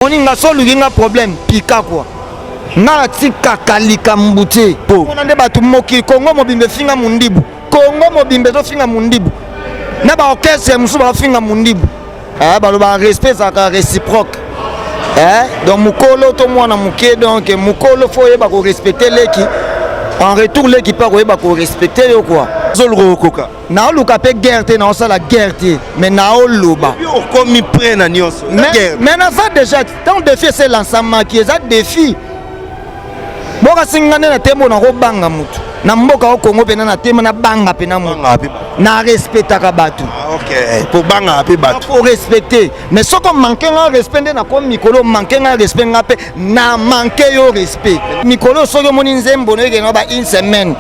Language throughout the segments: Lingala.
Moninga so oluki nga problème pika quoi. Nga natikaka likambo te. Wana nde bato mokili Congo mobimba efinga mundibu. Congo mobimba ezofinga mundibu. Na ba orchestre mosusu bafinga mundibu. Eh, baloba respect ezalaka réciproque. Eh, donc mukolo to mwana moke, donc mukolo faut oyeba ko respecter leki. En retour leki mpe akoyeba ko respecter yo quoi. Ozoluka okoka. Naoluka mpe guerre te, naosala guerre te, mais naoloba. Okomi prêt na nyonso. Mais naza déjà tant défi ese lansamaki eza défi. Bokasi nga nde na tembo nakobanga motu na mboka o Congo mpena na tembo nabanga mpena motu na respectaka bato. Po bangaka mpe bato. Po respecter, mais soki omanke nga respect nde nakomi mikolo omanke nga respect nga mpe na manke yo respect. Mikolo soki omoni nzembo no ekende ba une semaine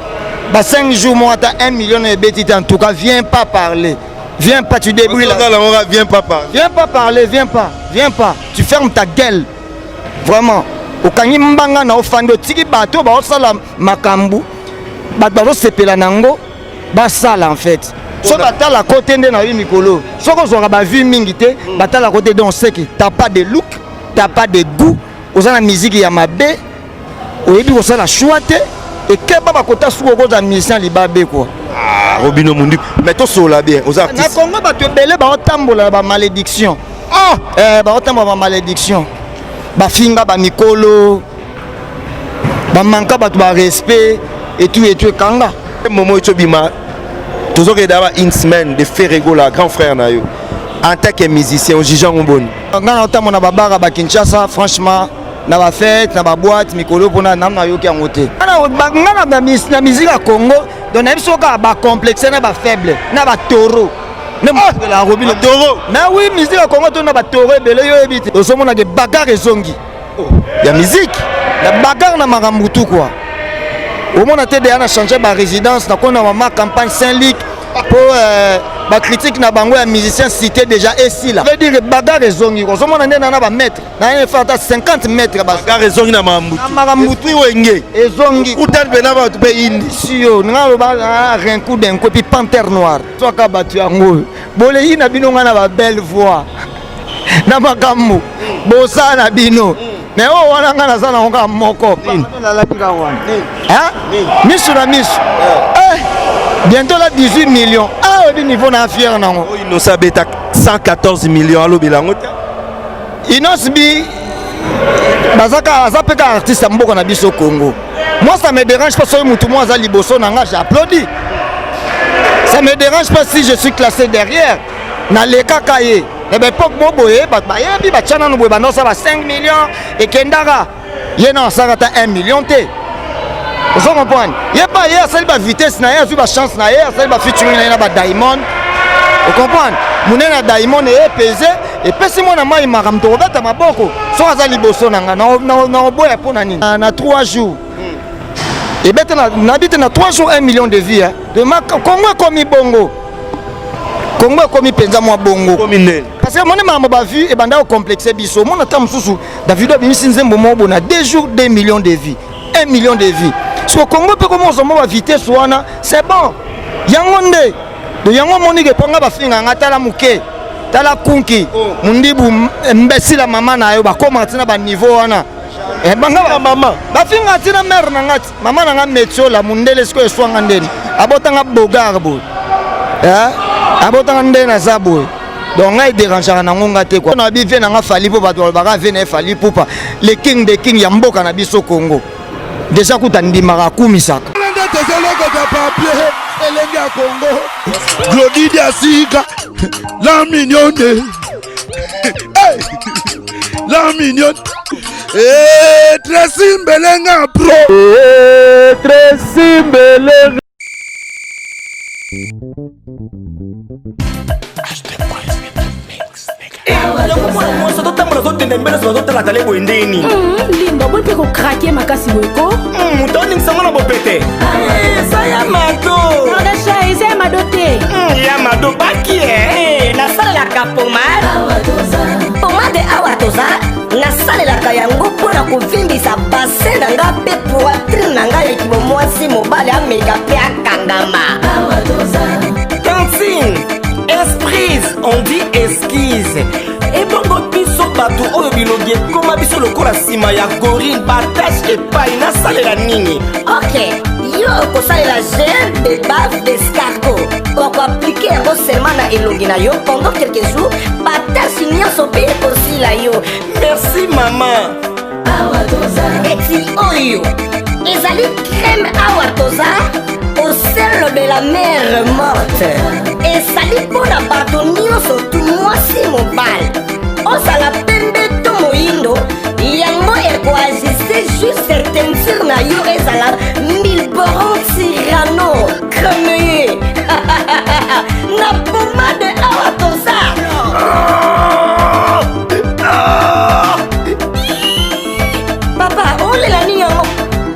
ba 5 jours moko ata 1 million na ebeti te, en tout cas viens pas parler, viens pas, tu débrouilles là. Viens pas parler, viens pas parler, viens pas, viens pas, tu fermes ta gueule vraiment. Okangi mbanga na ofandi otiki bato baosala makambo, bato bazosepela nango basala en fait. So batala kote nde na yo mikolo soki ozwaka bavue mingi te, batala kote. Donc c'est que t'as pas de look, t'as pas de goût, oza na musique ya mabe, oyebi kosala choix te, ekeba bakota suki okozwa musicien libabe quoi. Ah, Robinho Mundibu, mais tosola bien, oza na Congo bato ebele baotambola na bamalédiction. Ah! Eh, baotambola bamalédiction, bafinga bamikolo, bamanka bato barespect etu etu ekanga. Momo etobima tozokenda ba une semaine de Ferre Gola, grand frère na yo, en tant que musicien ojuge yango boni? Nga na otambola na babara ba Kinshasa, franchement na bafete na baboite mikolo mpona nanu nayoki yango te. Nga na musique ya Congo, donc nayebi soki kaka bacomplexe na bafaible na batoro nde mokela Robinho. Taureau. Mais oui, musique ya Congo to na batoro ebele, yo oyebi te, ozomonake bagarre ezongi ya musique. Na bagarre na makambo tu quoi. Omona te deya na change barésidence, nakona mama campagne Saint-Luc mpo bacritique na bango ya musicien cité déjà esila, veut dire bagarre ezongi. Ozomona nde na bamètre na ye fa ata 50 mètre. Bagarre ezongi na makambo. Na makambo. Esprit Wenge ezongi. Kutani mpe na bato mpe indi. Si yo nga aloba un coup d'un coup, et puis panthère noire twaka bato yango bolei na bino, nga na babelle voix na makambo bosala na bino, mais oyo wana nga naza nango kaka moko, nalalaki kaka wana miso na miso. Bientôt la 18 millions, ah, oyebi niveau na fier nango. Oyo Innocent abeta 114 millions, alobela yango te. Innoss'B baza kaka, aza mpe kaka artiste ya mboka na biso Congo. Moi, ça me dérange pas soki mutu mo aza liboso na nga, j'applaudis. Ça me dérange pas si je suis classé derrière, nalekaka ye na baépoque mo boye, bato bayebi batya nanu boye, banda osala ba 5 millions ekendaka, ye na asalaka ata 1 million te. Ozo comprendre, ye pa ye asali bavitesse na ye, azwi bachance na ye, asali bafeaturing na ye na badiamond. Ocomprendre, monene ya diamond eye pese epesi mwana mai makambo, tokobeta maboko. Soki aza liboso na nga, na oboya mpo na nini? Na 3 jours ebete nabi te, na 3 jours 1 million de vues. Congo ekomi bongo, Congo ekomi mpenza mwa bongo. Komi ndeni? Parce que moni makambo bavues ebanda kocomplexe biso. Omona ata mosusu Davido abimisi nzembo moko boye, na 2 jours 2 millions de vues, 1 million de vues. So Congo mpe komi ozwa mwa bavitesse wana, c'est bon. Yango nde do yango omonike mpo nga bafinga nga, tala moke, tala kunki mundibu mbesila mama na yo, bakómaka ntina baniveau wana. Eh, banga mama. Bafinga ntina mare na nga ti mama na nga metiola mundele. Sikoyo eswanga ndeni abotanga bogar boye, eh? Abotanga nde naza boye, donc ngai dérangeaka nango nga te quoi. Na bi vie na nga Fally, mpo bato balobaka vie na ye Fally Ipupa, le king de king ya mboka na biso Congo. Déjà kuta ndimaka akumisaka. Nde tozolokota papier elenge ya Kongo Glodi Diasika la mignonne. Hey! La mignonne. Eh, Tracy Mbelenga pro. Eh, Tracy Mbelenga. Yango mwana mwasi azotambola, azotenda mbele, azotala tale boye ndeni. Linda boyi mpe kokrake makasi boye ko. Moto oningisango na bopete eza ya mado. Magasha eza ya mado te. Ya mado baki e. Nasalelaka pomade, pomade awa toza. Nasalelaka yango mpo na kovimbisa bassin na nga mpe poitrine na ngai. Ekimo mwasi mobali ameka mpe akangama. Tantine esprise, on dit esquisse. Ebongo biso bato oyo. Bilongi ekoma biso lokola nsima ya gorille, batashe epai. Nasalela nini? Ok, yo okosalela gel de bave d'escargot. Okoaplike yango seulement na elongi na yo pendant quelques jours, batashe nyonso mpe ekosila yo. Merci mama. Eti oyo ezali crème awa toza au sel de la mer Morte. Ezali mpo na bato nyonso tu, mwasi, mobali, ozala pembe to moyindo. Yango ekoajuste juste teinture na yo, ezala milboron tirano cremeye na pomade awa toza. Papa, olela nini yango?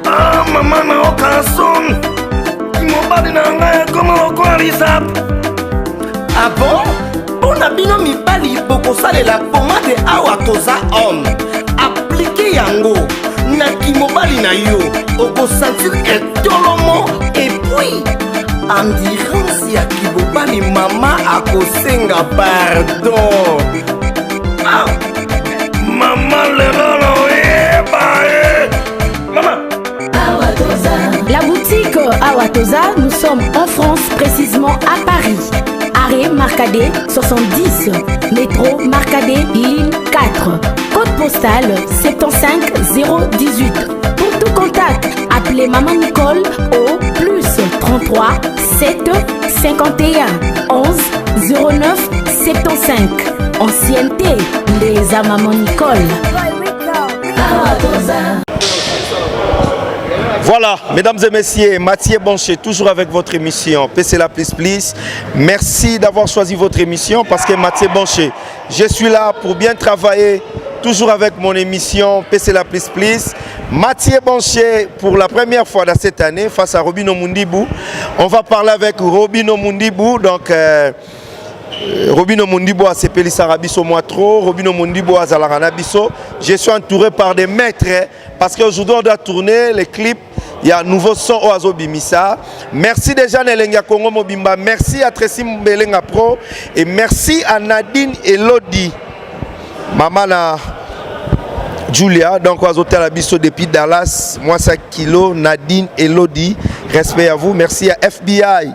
Ah, mama, naoka son mobali na ngai ekoma lokola lisapo. Ah bon? Mpo na bino mibali, bokosalela pomade awa toza homme. Aplike yango na kimobali na yo, okosentir etolomo et puis endurance ya kibobali. Mama akosenga pardon. Ah, mama, lelo naoyeba ye mama. La boutique Awatoza, nous sommes en France, précisément à Paris. Arrêt Marcadet 70, métro Marcadet, ligne 4. Code postal 75 018. Pour tout contact, appelez Maman Nicole au plus 33 7 51 11 09 75. Ancienneté, les à Maman Nicole. Voilà, mesdames et messieurs, Mathieu Boncher, toujours avec votre émission PC la Plus Plus. Merci d'avoir choisi votre émission parce que Mathieu Boncher, je suis là pour bien travailler, toujours avec mon émission PC la Plus Plus. Mathieu Boncher, pour la première fois dans cette année, face à Robino Mundibou. On va parler avec Robino Mundibou, donc Robino Mundibo asepelisaka biso mwa trop. Robino Mundibo azalaka na biso. Je suis entouré par des maîtres hein, parce qu'aujourd'hui on doit tourner les clips. Il y a un nouveau son oyo azobimisa. Merci déjà na Elengi ya Congo Mobimba. Merci à Tracy Mbelenga Pro et merci à Nadine Elodie. Maman na Julia, donc azotala biso depuis Dallas, moi ça kilo Nadine Elodie. Respect à vous. Merci à FBI.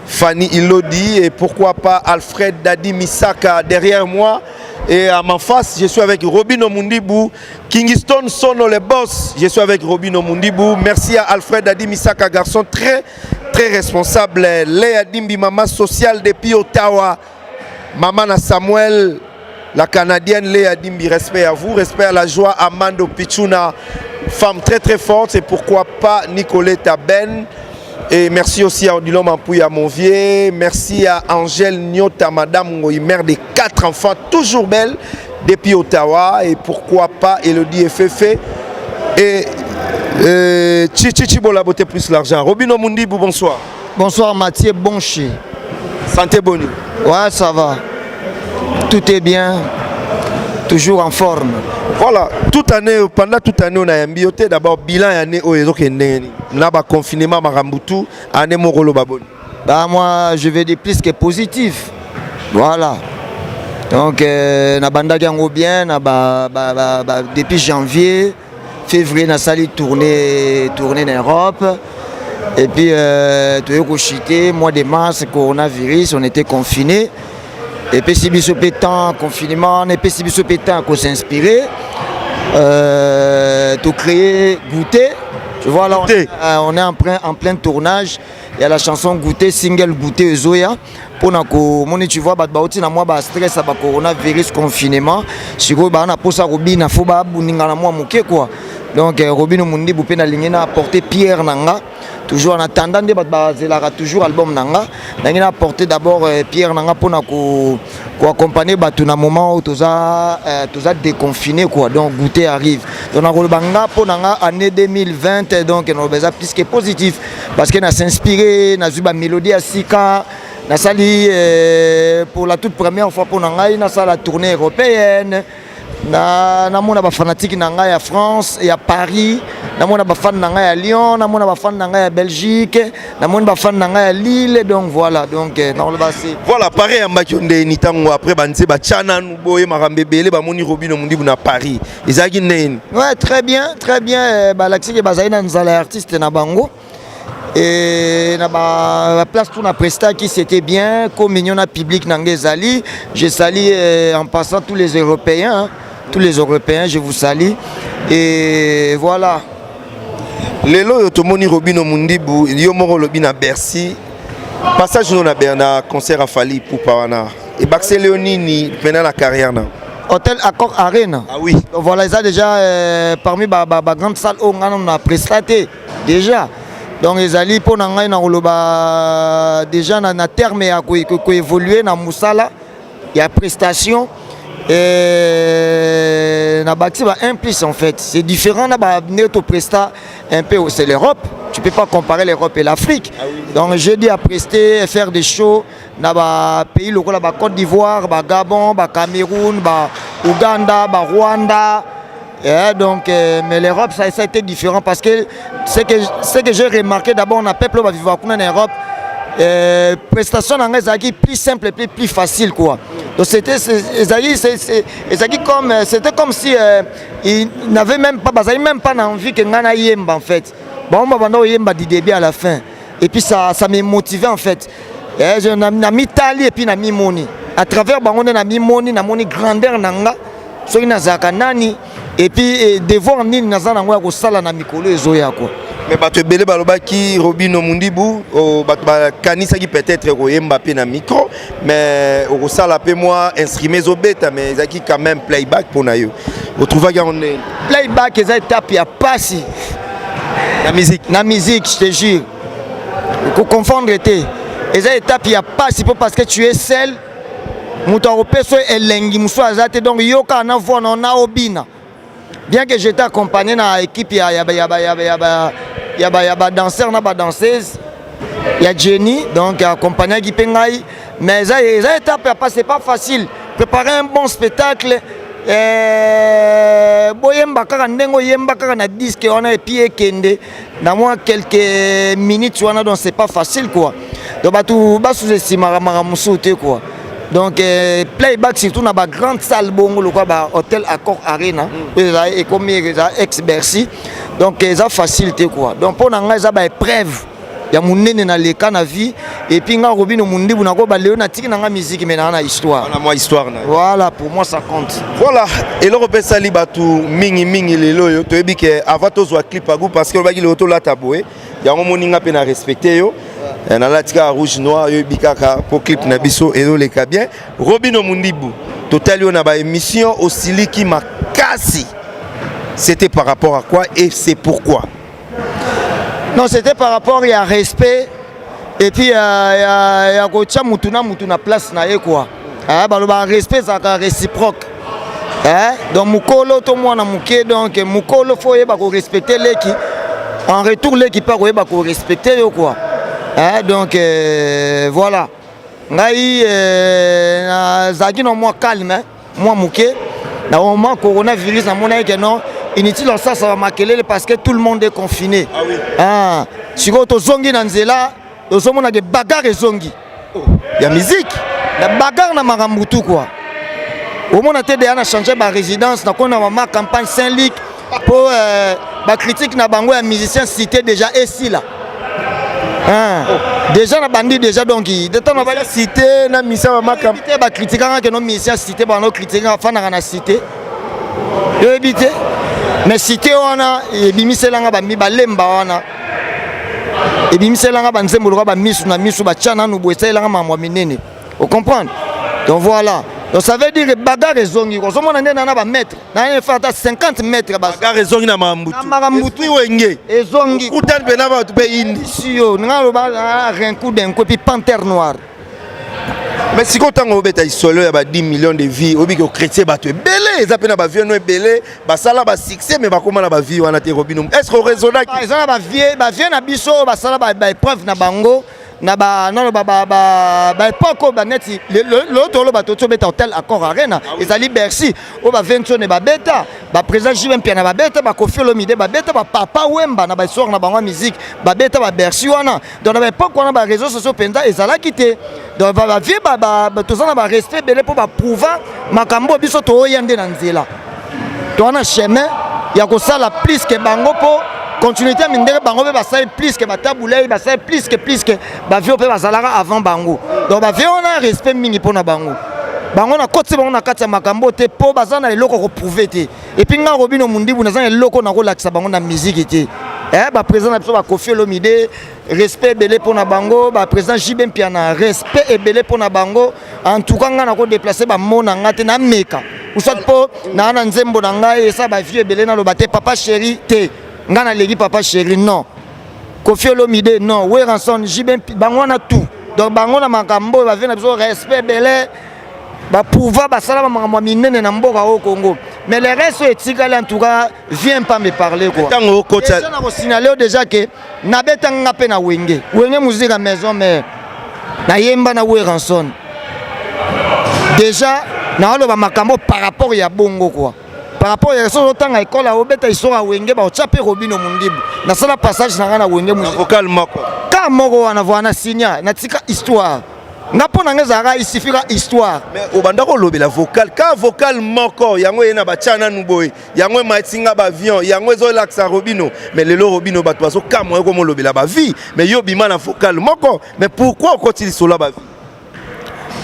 Fanny Ilodi et pourquoi pas Alfred Dadi Misaka derrière moi. Et à ma face, je suis avec Robino Mundibou, Kingston Sono le boss. Je suis avec Robino Mundibou. Merci à Alfred Dadi Misaka, garçon très très responsable. Léa Dimbi, maman sociale depuis Ottawa. Maman Samuel, la Canadienne Léa Dimbi, respect à vous. Respect à la joie Amando Pichuna, femme très très forte. Et pourquoi pas Nicoletta Ben. Et merci aussi à Odilon Mampouya Monvier. Merci à Angèle Nyota, Madame Ngoyi, mère de quatre enfants, toujours belle, depuis Ottawa. Et pourquoi pas Elodie Fefe. Et Chichi Chibo, la beauté plus l'argent. Robino Mundibou, bonsoir. Bonsoir Mathieu Boncher. Santé bonne? Ouais, ça va. Tout est bien. Toujours en forme. Voilà, toute année, pendant toute année, on a un bioté. D'abord, bilan année oyo ezokende na ba confinement makambutu année moko loba boni? Bah moi, je vais dire plus que positif. Voilà. Donc na bandaki yango bien na ba, ba, ba, ba, depuis janvier, février nasali tournée en Europe. Et puis toye kochuter mois de mars, coronavirus, on était confinés. Epesi biso mpe temps, confinement epesi biso mpe temps kosinspire, tocréer Goûter. Tu vois là, on est en plein tournage. Il y a la chanson Goûter, single Goûter ezoya mpona komoni. Tu vois, bato bauti na mwa bastress ya bacoronavirus, confinement. Sikoyo baa na mposa kobina, fo babuninga na mwa moke quoi. Donc Robino Mundibu mpe nalingi na apporter pierre na nga, toujours en attendant nde bato bazelaka toujours album na nga. Nangi na apporter d'abord pierre na nga mpona koaccompagner bato na moment oyo toza déconfiné quoi. Donc Goûter arrive. Donc nakoloba nga, mpo na nga, année 2020, donc nakoloba eza plus que positif parce que na s'inspiré, nazwi bamélodie ya sika, nasali pour la toute première fois mpo na ngai nasala tournée européenne. Namona bafanatike na ngai ya France, ya Paris, namona bafane na ngai ya Lyon, namona bafane na ngai ya Belgique, namoni bafane na ngai ya Lille. Donc voilà, donc nakoloba se Voilà, Paris eyambaki yo ndeni ntango après banze batya nanu boye makambo ebele, bamoni Robino Mundibu na Paris, ezalaki ndeni? Ouais, très bien, très bien. Balakisi ke bazali na nzala ya artiste na bango et na ba place tout na prestaki, c'était bien. Communion na public na ngai ezali. Je salue en passant tous les Européens, hein, tous les Européens, je vous salue et voilà. Lelo oyo tomoni Robino Mundibu, yo moko olobi na Bercy, passage no na concert ya Fally Ipupa wana ebakiseli yo nini mpena na carrière na? Hôtel Accor Arena. Ah oui. Donc voilà, eza déjà parmi ba grande salle oyo ngai nano na presta te déjà. Donc ezali mpo na ngai na koloba déjà na terme ya koévolue na mosala ya prestation na bakisi ba 1 plus. En fait, c'est différent na ba ndenge topresta un peu, c'est l'Europe, tu peux pas comparer l'Europe et l'Afrique. Ah oui. Donc j'ai dit à prester, faire des shows na ba pays lokola ba Côte d'Ivoire, ba Gabon, ba Cameroun, ba Ouganda, ba Rwanda. Donc, mais l'Europe, ça a été différent parce que ce que j'ai remarqué d'abord, on a peuple va vivre en Europe, prestation na ngai ezalaki plus simple et plus facile, quoi. Donc ezalaki comme, c'était comme si il n'avait même pas, bazali même pas na envie que ngai nayemba. En fait, bango babanda koyemba du début à la fin et puis ça me motivait en fait. Na mitali et puis na mimoni à travers bango nde na mimoni, namoni grandeur na nga, soki nazalaka nani et puis devoir nini naza nango ya kosala na mikolo ezoya, quoi. Mais bato ebele balobaki Robino Mundibu, oh, bato bakanisaki peut-être koyemba mpe na micro, mais okosala mpe mwa instrument ezobeta, mais ezalaki quand même playback. Mpo na yo, otrouvaki yango ndenge? Playback eza étape ya pasi. Na musique? Na musique, je te jure, koconfondre te, eza étape ya pasi mpo parce que tu es seul, moto akopesa oyo elengi mosusu aza te. Donc yo kaka na voix na obina. Bien que j'étais accompagné na équipe ya badanseur na badanseuse ya Jenny, donc accompagnaki mpe ngai, mais eza étape ya pasi, c'est pas facile préparer un bon spectacle. Boyemba kaka ndenge oyemba kaka na disque wana et puis ekende na mwa quelques minutes wana. Donc c'est pas facile, quoi. Donc bato basous-estimaka makambo mosusu te, quoi. Donc playback, surtout na bagrande salle bongo lokola bahôtel Accor Arena oyo eza ekomi eza ex Bercy, donc eza facile te, quoi. Donc mpo na ngai eza baépreuve ya monene na leka na vie. Et puis nga Robino Mundibu nako balelo natiki na nga musique, mais naa na histoire. Wana mwa histoire na yo. Voilà, pour moi ça compte. Voilà, eloko mpe esali bato mingimingi lelo oyo toyebi ke avant tozwa clip agu, parce que olobaki lelo tolata boye, yango moninga mpe na respecte yo. Nalati kaka rouge noir, yoyebi kaka mpo clip na biso ezoleka bien. Robino Mundibu, totali yo na baémission, osiliki makasi, c'était par rapport à quoi et c'est pourquoi? Non, c'était par rapport ya respect et puis ya kotia mutu na mutu na place na ye, quoi. Baloba respect ezalaka réciproque. Donc mokolo to mwana moke, donc mokolo faut oyeba korespecte leki, en retour leki mpe akoyeba korespecte yo, quoi. Donc voilà, ngai nazalaki na mwa calme, mwa moke na moment coronavirus. Namonaki ke non, inutile osasa bamakelele parce que tout le monde est confiné. Ah oui. Ah, sikoyo tozongi na nzela, tozomona ke bagarre ezongi. Ya musique? Na bagarre na makambo tu, quoi. Omona te deya na change barésidence, nakoni na mama campagne Saint-Luc mpo bacritique na bango ya musicien cité déjà esila. Ah, déjà na bandi déjà, donc de temps na bali cité na misa bamaka. Te, bacritikanga ke no musicien cité, bano critikanga afandaka na cité, yoyebi te. Mais cité wana ebimiselanga bami balemba wana, ebimiselanga banzembo lokola bamisu na misu batya nanu boye, esalelanga makambo ya minene, ocomprendre? Donc voilà, donc ça veut dire bagarre ezongi. Ozomona nde nana bamètre nana efa ata 50 mètre. Bagarre ezongi na makambutu. Na makambutu. Esprit wenge. Ezongi. Okutani mpe na bato mpe indi. Si yo nga loba rinkou d'un coup et puis panthère noire. Mais sikoyo ntango obeta lisolo ya ba 10 millions de vie, obiki ochrétien, bato ebele eza mpe na bavie no ebele basala basuccès, mais bakóma na bavie wana te. Robino, est ce que oraisonnaki? Eza na bavie na biso oyo basala baépreuve na bango. Na ba naloba ba ba ba époque oyo baneti lelo toloba toti obeta hotel Accor Arena ah ezali Bercy oyo ba Vensone babeta, ba président JB Mpiana babeta, ba Koffi Olomide babeta, ba Papa Wemba na ba histoire na bango ya musique babeta ba Bercy wana. Donc na ba époque wana ba réseaux sociaux mpenza ezalaki te. Donc ba vieux toza na ba respect ebele mpo baprouva makambo oyo biso tooya nde na nzela, toza na chemin ya kosala plus que bango, mpo continuité ya mindele. Bango mpe basali plus que batabulei, basali plus que bavieux mpe bazalaka avant bango. Donc bavieux wana, respect mingi mpona bango. Bango nakotisi bango na kati ya makambo te mpo baza na eloko koprouver te. Et puis nga Robinho Mundibu naza na eloko nakolakisa bango na miziki te. Baprésident na biso, baKoffi Olomide, respect ebele mpo na bango. Baprésident JB Mpiana, respect ebele mpo na bango. En tout cas nga nakodéplacer bamo na nga te, nameka usat mpo naa na nzembo na ngai esa bavieux ebele. Naloba te Papa Chéri te, nga naleki Papa Chéri, non. Koffi Olomide, non. Werrason, JB, bango wana tout. Donc bango na makambo oyo bavieux na biso, respect ebele. Baprouva, basala bamakambo ya minene na mboka oyo Congo. Mais le reste oyo etikali, en tout cas viens pas me parler quoi. Ntango okota Déjà na kosignaler oyo déjà ke nabetanga mpe na Wenge, Wenge Musica Maison Mère, nayemba na Werrason. Déjà naoloba makambo par rapport ya bongo quoi, par rapport ya soki ozotanga ekole, obeta histoire ya Wenge, baotya mpe Robinho Mundibu. Nasala passage na ngai na Wenge na Musica vocal moko. Ka moko wana voa na signa, natika histoire nga mpo na ngai ezalaka isifika histoire. Mais obanda kolobela vocal, ka vocal moko yango eye na batya nanu boye, yango ematinga baavion, yango ezolakisa Robinho. Mais lelo Robinho, bato bazokamwa yo komolobela bavues, mais yo bima na vocal moko. Mais pourquoi okoti lisolo ya bavues?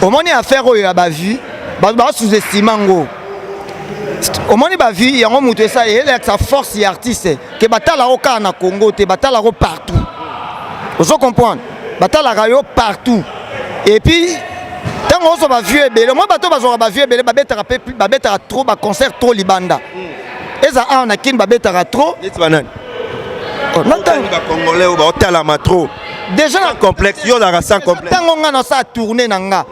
Omoni, affaire oyo ya bavues, bato basous-estime yango. Omoni, bavues yango moto esa elakisa force ya artiste ke batalako kaka na Congo te, batalako partout. Ozo comprendre? Batalaka yo partout. Et puis ntango ozwa bavues ebele, omoi bato bazwaka bavues ebele babetaka mpe, babetaka trop baconcert, trop libanda. Eza awa na Kini babetaka trop. Neti banani? Oh, na ntango bacongolais oyo baotalama trop. Déjà sans complexe, yo ozalaka sans complexe. Ntango nga nasala tournée na nga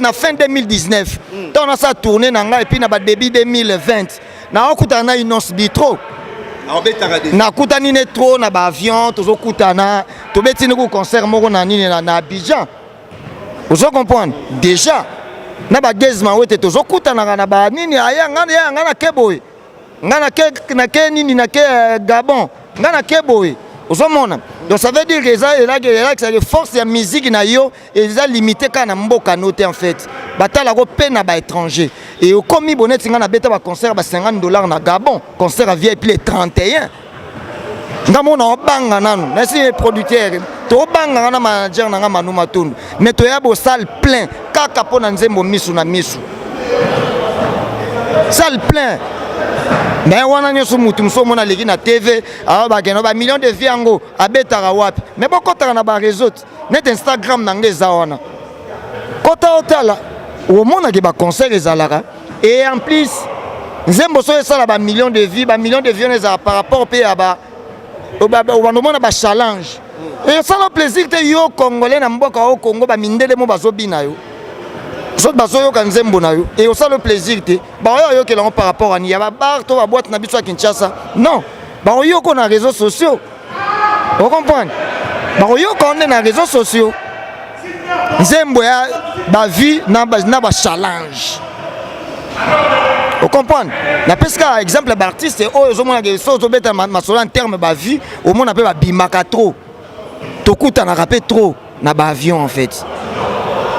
na fin 2019, ntango nasala tournée na nga et puis na badébut 2020, naokutana na Innoss'B trop. Aobetaka déjà. Nakutani ne trop na baavion, tozokutana, tobeti niko concert moko na nini na Abidjan. Ozo comprendre? Déjà na bagezma oyo te, tozokutanaka na banini aya nga ya nga nake boye, nga nake nini, nake Gabon, nga nake boye. Ozomona? Donc ça veut dire que eza elakisaka force ya musique na yo eza limité kaka na mboka no te. En fait batalako mpe na baétranger. E okomi bo neti nga nabeta baconcert ba 50 $ na Gabon, concert ya VIP le 31. Nga mona obanga nanu nasi producteur, tobanganga na manager na nga Manu Matundu, mais toya bosale plein kaka mpo na nzembo Misu na Misu, salle plein. Mais wana nyonso mutu mosusu omona aleki na TV awa, bakende bamillion de vues yango abetaka wapi? Mais bokɔtaka na baréseau net, Instagram na nga eza wana, kota otala, omonaki baconcert ezalaka. Et en plus nzembo soki esala bamillion de vues, bamillion de vues wana ezala par rapport mpe ya ba obanda omona bachallenge. Esala plaisir te, yo Congolais na mboka oyo Congo, bamindele mo bazobina yo soki bazoyoka nzembo na yo, e osala plaisir te. Baoyo oyokela yango par rapport ani ya babar to baboîte na biso ya Kinshasa, non, bakoyoka na réseaux sociaux. Ocomprendre? Bakoyoka nde na réseaux sociaux nzembo ya bavues na bachallenge. Ocomprendre? Napesi kaka exemple ya baartiste oyo ozomonaka so ozobeta masolo en terme bavues, omona mpe babimaka trop, tokutanaka mpe trop na baavion en fait.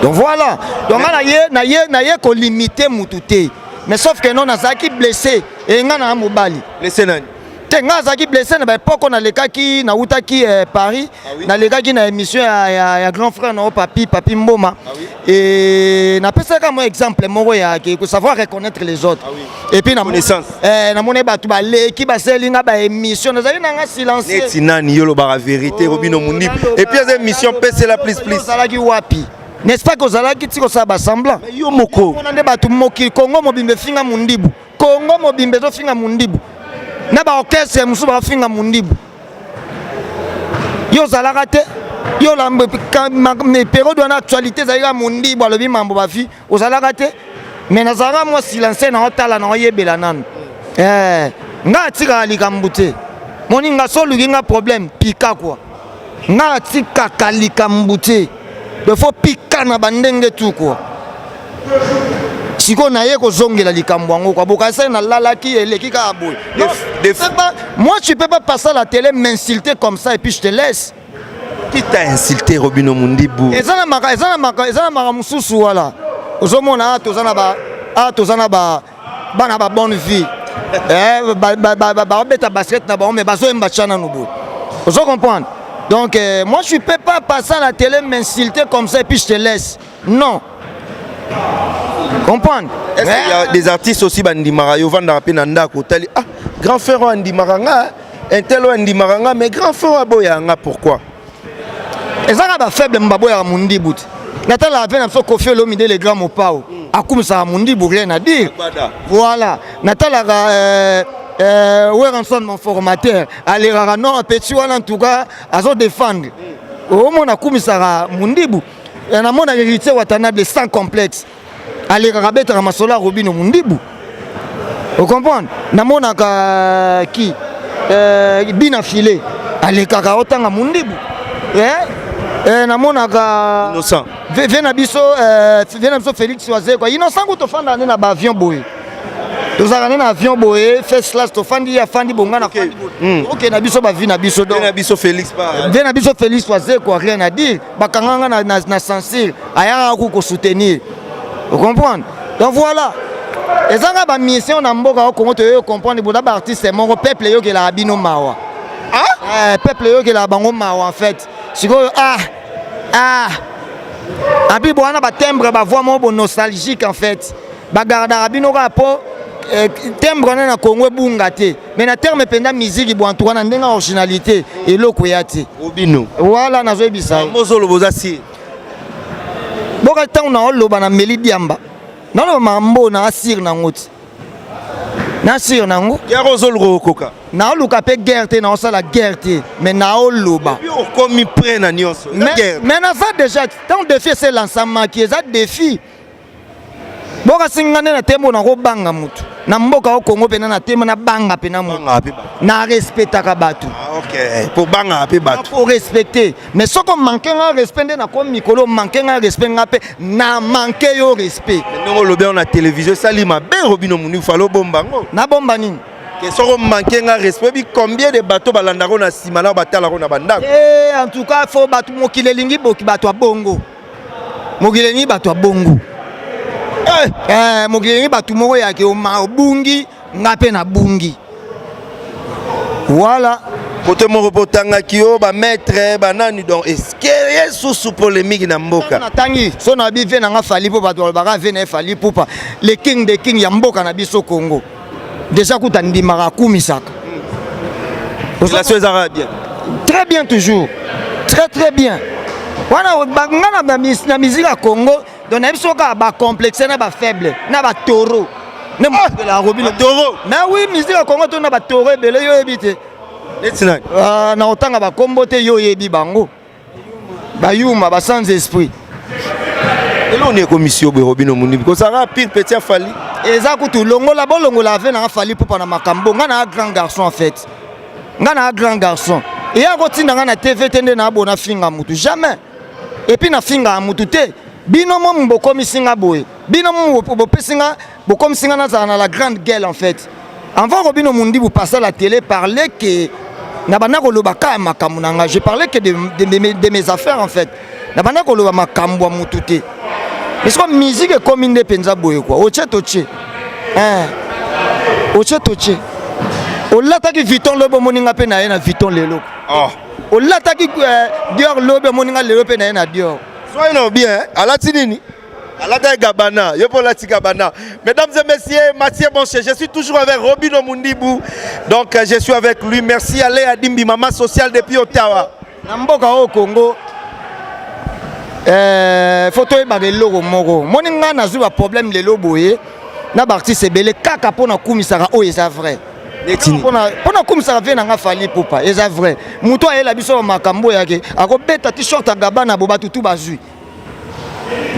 Donc voilà. Donc nga naye kolimiter mutu te, mais sauf que non, nazalaki blessé e nga na mobali. Blessé nani? Te, nga azalaki blessé na baépoque nalekaki, nautaki Paris. Ah oui? Nalekaki na émission ya grand frère na yo Papi Mboma. Ah oui? E napesaka mo exemple moko ya ke savoir reconnaître les autres. Ah oui. Et puis Connaissance. Namoni bato baleki basali nga baémission, nazali nanga silencieux. Neti nani? Yo lobaka vérité, Robinho Mundibu. Et puis eza émission Pesela Plus Plus. Ozalaki wapi? N'est-ce pas kozalaki ti kosala basemblant? Mais yo moko mpona nde bato mokili Kongo mobimba efinga Mundibu, Kongo mobimba ezofinga Mundibu, na baorchestre mosusu baofinga Mundibu. Yo ozalaka te. Yo période wana actualité ezalaki kaka Mundibu alobi mambo bavues, ozalaka te. Mais nazalaka mwa silencieux na otala na oyebela nanu. Nga atikaka likambo te. Moni nga so oluki nga problème pika kua. Nga atikaka likambo te, il faut pika na bandenge tu quoi. Sikoyo naye kozongela likambo yango quoi, bokasai nalalaki eleki kaka boye. Non, pas, moi tu peux pas passer à la télé m'insulter comme ça et puis je te laisse. Qui t'a insulté, Robino Mundibu? Eza na maka, eza na maka, eza na maka mosusu wala. Ozomona a toza na ba, a toza na ba bana ba bonne vie. Eh, ba ba ba ba babeta basket na bango mais bazoyemba tcha nanu boye. Ozo comprendre? Donc moi je peux pas passer à la télé m'insulter comme ça et puis je te laisse. Non. Comprendre? Est-ce qu'il y a des artistes aussi bandimaka yo vandaka pe na ndako otali, ah, grand frère oyo andimaka nga, un tel oyo andimaka nga, mais grand frère oyo aboyaka nga pourquoi? Ezaka ba faible mbaboyaka Mundibu te. Natalaka mpe na biso Koffi Olomide le grand Mopao akumisaka Mundibu, rien à dire. Voilà, natalaka Werrason mon formateur alekaka non petit wana en tout cas azo défendre. Omona akumisaka Mundibu. Namonaka Héritier Watanabe sans complexe alekaka abetaka masolo ya Robino Mundibu. O comprendre? Namonaka ki Bina Filet alekaka otanga Mundibu. Namonaka Innocent. Ve na biso, ve na biso Félix Wazekwa. Innocent kutu tofanda nde na ba avion boye. Tozalaka nde na avion boye, first class tofandi, ye afandi bonga na fandi boye. Ok, na biso ba vie na biso donc. Ve na biso Félix pa. Ve na biso Félix Wazekwa, rien à dire. Bakanganga na, na, na censure, ayaka ku ko soutenir. Vous comprenez? Donc voilà. Ezanga ba mission na mboka au Congo toyo comprendre boda ba artiste moko peuple yokelaka bino mawa. Ah? Peuple yokelaka bango mawa en fait. Sikoyo ah ah abi bwana ba timbre ba voix moko nostalgique en fait. Ba gardaka bino kaka po timbre na na Congo ebunga te. Mais na terme penda musique bo en tout cas na ndenge originalité eloko ya te. Robino. Voilà nazoyebisa yo. Mozolo boza si. Boka ntango na oloba na meli diamba. Naloba mambo na asir nango ti. Na asir nango. Guerre ozoluka okoka. Naoluka pe guerre te, naosala guerre te, mais naoloba. Yo okomi prêt na nyonso. Mais, mais naza déjà tant défi c'est l'ensemble qui eza défi. Boka singa nde na tembo na kobanga mutu. Na mboka o Congo pena na tembo na banga pena mutu. Na respectaka bato. Ah, OK. Po banga pe bato. Po respecter. Mais soko manquer nga respect nde na komi mikolo manquer nga respect nga pe na manquer yo respect. Mais ndongo lobi na télévision sali mabe Robino Mundibu falo bomba ngo. Na bomba nini? Ke soko manquer nga respect bi combien de bateaux balandako na sima na batalako na bandako. Eh, en tout cas faut bato mokili elingi boki bato ya bongo. Mokili elingi bato ya bongo. Mokili elingi bato moko ya ke oma obungi nga pe na bungi. Voilà. Côté moko po tangaki yo ba maître ba nani donc est-ce que yesu polémique na mboka. Na tangi so na bi ve na nga Fally po bato balobaka ve na Fally Ipupa le king de king ya mboka na biso Congo. Déjà kuta ndimaka akumisaka. Relation ezalaka bien. Très bien toujours. Très très bien. Wana nga na na musique ya Congo donc na biso kaka ba complexe na ba faible na ba taureau. Ne la Robino taureau. Mais oui musique ya Congo to na ba taureau ebele yo yebi te. Neti nani? Na otanga ba kombo te yo yebi bango. Ba yuma ba sans esprit. Eloko nini ekomisi yo boye Robino Mundibu? Kozalaka pire petit ya Fally. Eza kutu longola bolongola ave na Fally Ipupa na makambo. Nga na grand garçon en fait. Nga na grand garçon. Eya kotinda nga na TV te nde na bona finga mutu jamais. Et puis na finga mutu te. Bino mo bokomisi nga boye. Bino mo bopesi nga bokomisi nga nazala na la grande gueule en fait. Avant Robino Mundibu passer à la télé parlait que na banda koloba kaka makambo na nga, je parlais que de mes affaires en fait. Na banda koloba makambo ya mutu te. Mais soki musique ekomi nde mpenza boye quoi. Otie totie. Hein. Otie totie. Olataki Vuitton lobi omoni nga mpe na ye na Vuitton lelo. Oh. Olataki Dior lobi omoni nga lelo mpe na ye na Dior. Soyez no bien, hein? Alati nini? Alata Gabana, yo po lati Gabana. Mesdames et messieurs, Mathieu Bonche, je suis toujours avec Robino Mundibu. Donc je suis avec lui. Merci à Léa Dimbi, maman sociale depuis Ottawa. Na mboka au Congo, faut toyebaka eloko moko. Moni nga nazwi ba problème lelo boye na ba artiste ebele kaka pona kumisaka oyo eza vrai. Pona kumisaka vie na nga Fally Ipupa eza vrai. Mutu ayela biso ba makambo yake akobeta t-shirt ya Gabana bo batu tu bazwi.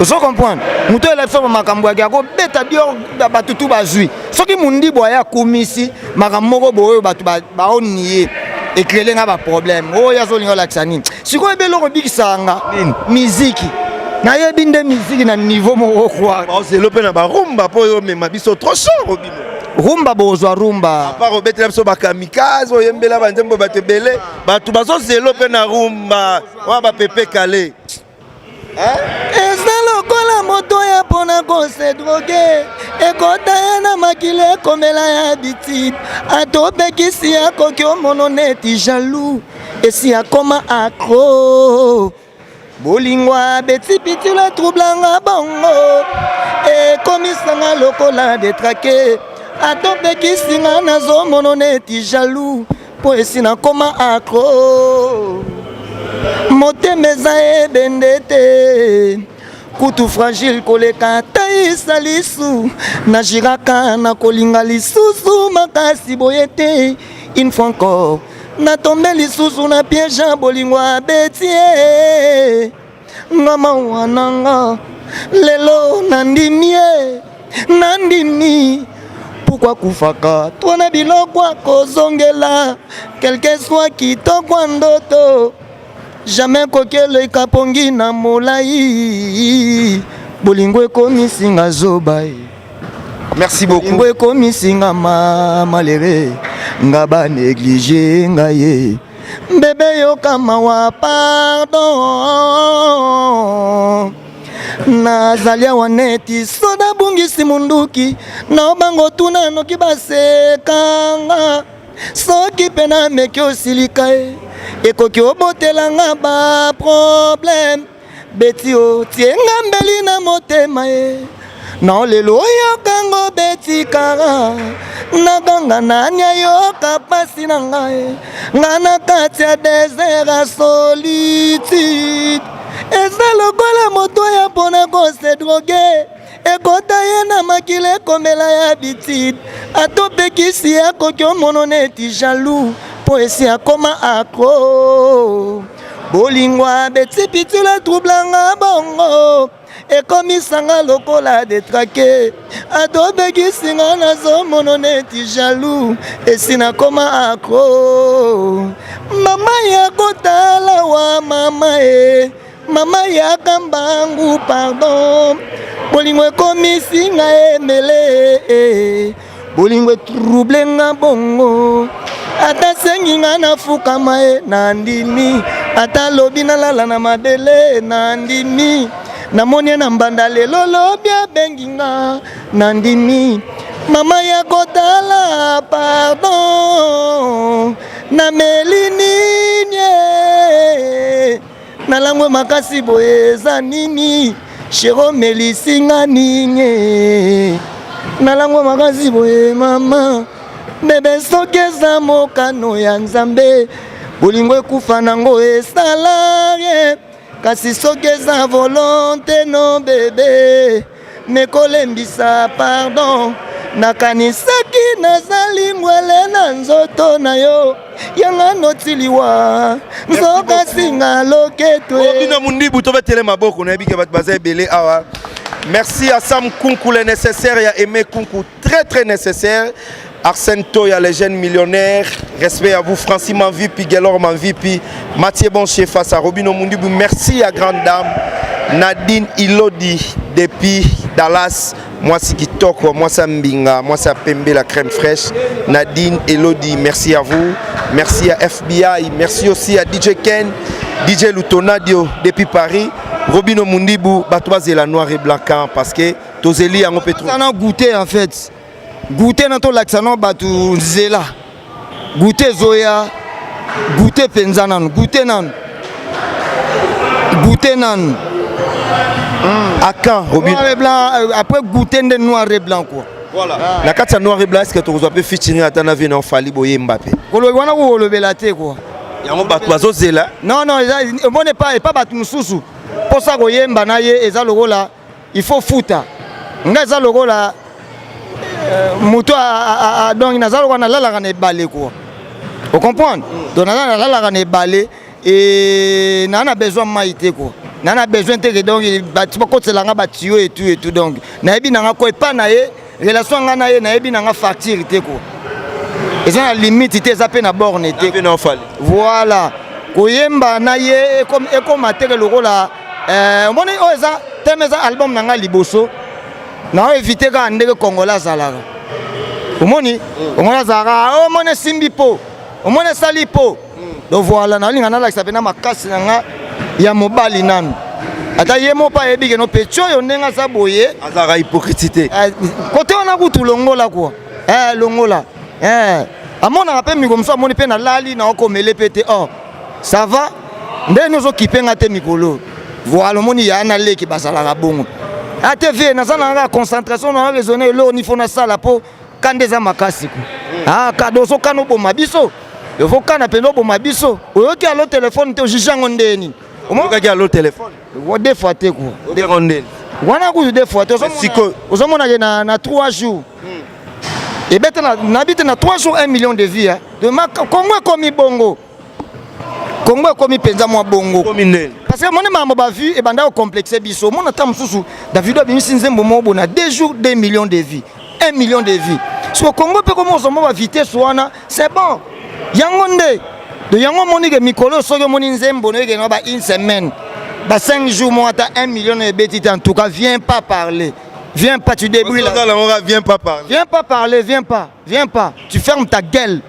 Ozo comprendre? Mutu ayela biso ba makambo yake akobeta Dior batu tu bazwi. Soki Mundibu aya kumisi makambo moko boye batu ba baonier. Ecréele nga baproblème oyo azolinga olakisa nini sikoyo ebe eloko ebikisaka nga miziki nayebi nde miziki na niveau moko croire. Ozelo mpe na barumba mpo oyo omema biso trop chaud, Robino. Rumba, bozwa rumba. À part obetela biso bakamikaze, oyembela banzembo bato ebele, bato bazozelo mpe na rumba wana bapepe kale. Eza lokola moto ya mpona kose droguer, ekota ye na makili, ekomela ya habitude. Atopekisi, akoki omono neti jaloux, esi akoma accro. Bolingo abeti pitila, troublanga bongo, ekomisanga lokola détraqué. Atopekisi nga, nazomono neti jaloux, mpo esi nakoma accro. Motema eza ebende te, kutu fragile koleka ata esalisu. Nagiraka na kolinga lisusu makasi boye te. Une fois encore natombe lisusu na piège ya bolingo abeti ye nga. Mawa na nga, lelo nandimi ye, nandimi pourquoi kufaka to na biloko akozongela. Quelque soit kitoko ya ndoto, jamais kokeleka pongi na molai. Bolingo ekomisinga zoba ye. Merci beaucoup. Bolingo ekomisinga ma malere, nga banéglige nga ye. Bebe, yoka mawa, pardon. Nazali awa neti soda bungisi munduki, na bango tuna noki basekanga. Soki mpe nameki osilika ye, ekoki obotelanga baproblème. Beti otienga mbeli na motema ye na lelo, oyokango beti kara naganga. Nani ayoka pasi na ngai? Nga na kati ya désert ya solitude. Eza lokola moto ya mpona kose droguer, ekota ye na makili, ekomela ya habitude. Atopekisi, akoki omono neti jaloux, mpo esi akoma accro. Bolingo abeti pitula, troublanga bongo, ekomisanga lokola détraqué. Atobekisi nga, nazomono neti jaloux, esi nakoma accro. Mama ya kotala wa mama e, mama yaka mbangu, pardon. Bolingo ekomisi nga emele, bolingo etrouble nga bongo. Ata sengi nga nafukama ye, nandimi. Ata lobi nalala na mabele, nandimi. Namoni ye na mbanda lelo, lobi abengi nga, nandimi. Mama ya kotala, pardon. Nameli nini? Nalangwe makasi boye, eza nini? Chéri, omelisinga nini? Nalangwe makasi boye, mama bebe. Soki eza mokano ya Nzambe, bolingo ekufa nango, esala rien. Kasi soki eza volonté no bebe, mekolembisa, pardon. Nakanisaki nazali ngwele na nzoto na yo, yanga notiliwa nzoka singa loketwe. Bino Mundibu, tobetele maboko. Nayebi ke bato baza ebele awa. Merci à Sam Kunku, le nécessaire ya Aimé Kunku, très très nécessaire. Arsène Toya, les jeunes millionnaires. Respect à vous, Francis Manvipi, Gelor Manvipi, Mathieu Bonchier face à Robino Mundibu. Merci à grande dame Nadine Ilodi depuis Dallas. Moi, c'est Kitoko, moi, c'est Mbinga, moi, c'est Pembe, la crème fraîche. Nadine Elodie, merci à vous. Merci à FBI, merci aussi à DJ Ken, DJ Lutonadio depuis Paris. Robino Mundibu, bato bazela noir et blanc parce que tozeli yango pe trop. Na goûter en fait. Goûter na tolakisa no bato nzela. Goûter ezoya, goûter mpenza nanu, goûter nanu, goûter nanu. À quand, Robin? Noir et blanc, après goûter nde noir et blanc quoi. Voilà. Na kati ya noir et blanc, est-ce que tokozwa mpe featuring ata na vie na Fally, boyemba mpe? Kolobi wana kolobela te quoi. Yango bato bazozela. Non, eza omoni epa bato mosusu mposa koyemba na ye eza lokola il faut futa nga. Eza lokola moto, donc naza lokola nalalaka na ebale quoi, ocomprendre? Donc naza nalalaka na ebale e naa na besoin mai te quoi, naa na besoin te ke donc bato bakotelanga batio et tout et tout. Donc nayebi nanga ko epa na ye, relation nga na ye, nayebi nanga facture te quoi. Eza na limite te, eza mpe na borne te. Voilà, koyemba na ye ekoma teke lokola omoni oyo eza teme, eza album na ngai liboso na évite kaka ndenge Congolais azalaka. Omoni, Congolais azalaka, omoni esimbi po omoni esali po. Donc voilà, nalinga nalakisa mpena makasi na nga ya mobali nanu, ata ye moko mpe ayebi keno peti oyo ndenge aza boye. Azalaka hypocrite te. Kote wana kutu longola kwa longola amonaka mpe mikolo mosusu, amoni mpe nalali naokomele mpe te. Oh, ça va, ndenge ozokipe nga te mikolo. Voilà, omoni ya na leki bazalaka bongo. Ate vie naza na kaka concentration na raisonne eloko ni fo nasala mpo kanda eza makasi ku. Ah, kado ozokana oboma biso, ozokana mpenza oboma biso. Oyoki alo telefone te, ojuge yango ndenge nini? Oyokaki alo telefone? Deux fois te ku. Yango ndeni? Wana kutu deux fois te. Ozomona ke na 3 jours ebete nabi te, na 3 jours 1 million de vues. Kongo ekomi bongo, Kongo ekomi mpenza mwa bongo. Parce que moni makambo bavues ebanda kocomplexe biso. Omona ata mosusu Davido abimisi nzembo moko bo na 2 jours 2 millions de vues, 1 million de vues. Siko Kongo mpe komi ozwa mwa bavitesse wana, c'est bon. Yango nde de yango omoni ke mikolo soki omoni nzembo no ekende ba une semaine, ba 5 jours moko, ata 1 million no ebeti te, en tout cas viens pas parler, viens pas, tu débrouilles là. Viens pas parler. Viens pas parler, viens pas, viens pas, tu fermes ta gueule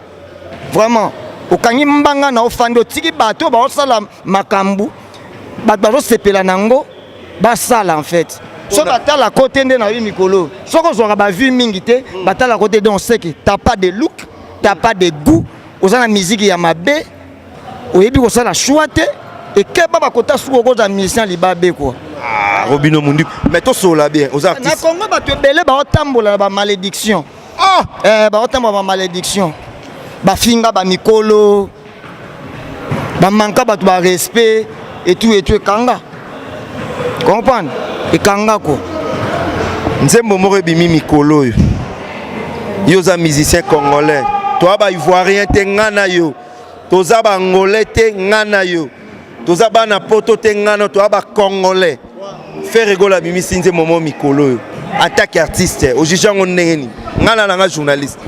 vraiment. Okangi mbanga na ofandi, otiki bato baosala makambo, bato bazosepela nango, basala. En fait, so batala kote nde na yo mikolo, soki ozwaka bavues mingi te, batala kote. Donc c'est que t'as pas de look, t'as pas de goût, oza na musique ya mabe, oyebi kosala choix te. Ekeba, bakota suki, okozwa musicien libabe quoi. Ah, Robino Mundibu, mais tosola bien, oza artiste. Na Congo bato ebele baotambola na bamalédiction. Ah! Baotambola bamalédiction, bafinga bamikolo, bamanka bato barespect et tout et tout. Ekanga comprendre, ekanga ko. Nzembo moko ebimi mikolo oyo, yo oza musicien congolais, toza baivoirien te nga na yo, toza baangolais te nga na yo, toza bana poto te nga na yo, toza bacongolais. Ferre Gola abimisi nzembo moko mikolo oyo. En tant qu'artiste, ojuge yango ndenge nini? Nga na nanga journaliste.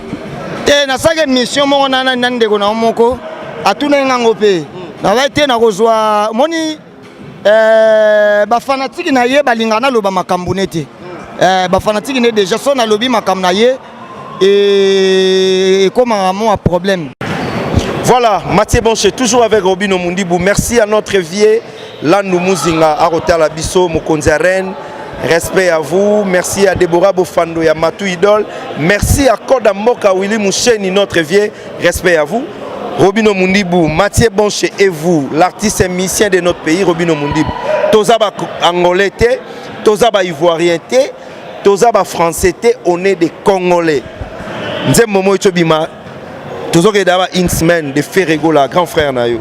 Te, nasalaki émission moko na na ndeko na yo moko, atunaki ngango mpe nabai te. Nakozwa omoni bafanatike na ye balingaka naloba makambo ne te. Bafanatike ne déjà, so nalobi makambo na ye, ekomaka mwa problème. Voilà, Mathieu Bonche, toujours avec Robino Mundibu. Merci à notre vieux Landou Muzinga, Arotala Bisso, Mokonzi Rennes. Respect à vous. Merci à Deborah Bofando et à Matou Idol. Merci à Koda Moka Willy Moucheni, notre vieux. Respect à vous. Robino Mundibu, Mathieu Bonche et vous, l'artiste musicien de notre pays, Robino Mundibu. Toza ba Angolais te, toza ba Ivoirien te, toza ba Français te, on est des Congolais. Nzembo moyo tobima tozokende ba une semaine de Ferre Gola, grand frère na yo.